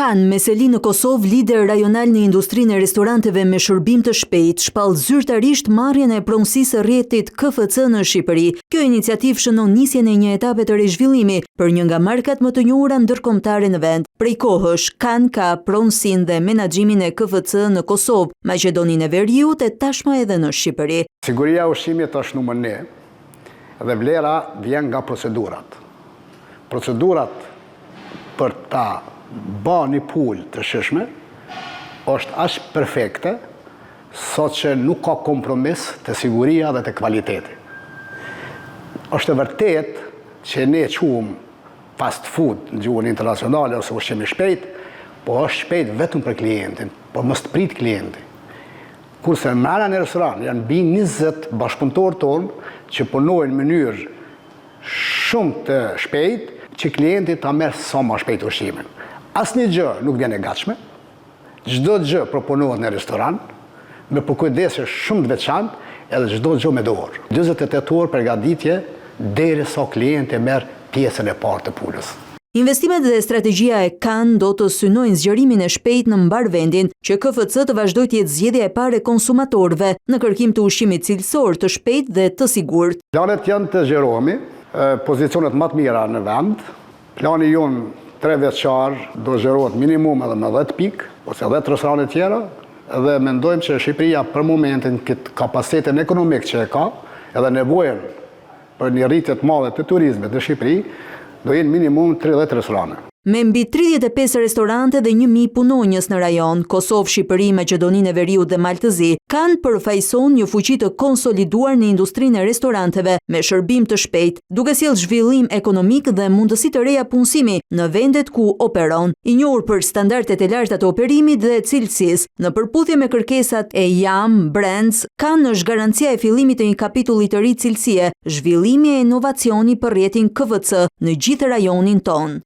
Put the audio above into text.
Kann, me seli në Kosovë, lider rajonal në industrinë e restoranteve me shërbim të shpejtë, shpall zyrtarisht marrjen e pronësisë së rrjetit KFC në Shqipëri. Kjo iniciativë shënon nisjen e një etape të re zhvillimi për një nga markat më të njohura ndërkombëtare në vend. Prej kohësh, Kann ka pronësinë dhe menaxhimin e KFC në Kosovë, Maqedoninë e Veriut e tashmë edhe në Shqipëri. Siguria e ushqimit është numër një dhe vlera vjen nga procedurat. Procedurat për ta ba një pulë të shijshme është aq perfekte sa që nuk ka kompromis te siguria dhe te kvaliteti. Është e vërtetë që ne quhum fast food në gjuhën internacionale ose ushqim i shpejtë, po është shpejt vetëm për klientin, por mos të prit klienti. Kurse mrena në restoran janë mbi 20 bashkëpunëtorë tonë që punojnë në mënyrë shumë të shpejtë që klienti ta merr sa ma shpejt ushqimin. Asnjë gjë nuk vjen e gatshme, çdo gjë proponohet në restoran, me përkujdesje shumë të veçantë edhe çdo gjë me dorë. 48 orë përgatitje derisa klienti merr pjesën e parë të pulës. Investimet dhe strategjia e Kann do të synojnë zgjerimin e shpejtë në mbarë vendin, që KFC të vazhdojë të jetë zgjedhja e parë e konsumatorëve në kërkim të ushqimit cilësor, të shpejtë dhe të sigurt. Planet janë të zgjerohemi, pozicionet më të mira në vend. Plani jonë trevjeçar do zgjerohet minimum edhe me 10 pikë, ose 10 restorane tjera, dhe mendojmë që Shqipëria për momentin këtë kapacitetin ekonomik që e ka, edhe nevojën për një rritje të madhe të turizmit në Shqipëri, do jenë minimum 30 restorane. Me mbi 35 restorante dhe 1000 punonjës në rajon, Kosovë, Shqipëri, Maqedoninë e Veriut dhe Mal të Zi, Kann përfaqëson një fuqi të konsoliduar në industrinë e restoranteve me shërbim të shpejtë, duke sjellë zhvillim ekonomik dhe mundësi të reja punësimi në vendet ku operon. I njohur për standardet e larta të operimit dhe cilësisë, në përputhje me kërkesat e Yum Brands, Kann është garancia e fillimit të një kapitulli të ri cilësie, zhvillimi e inovacioni për rrjetin KFC në gjithë rajonin tonë.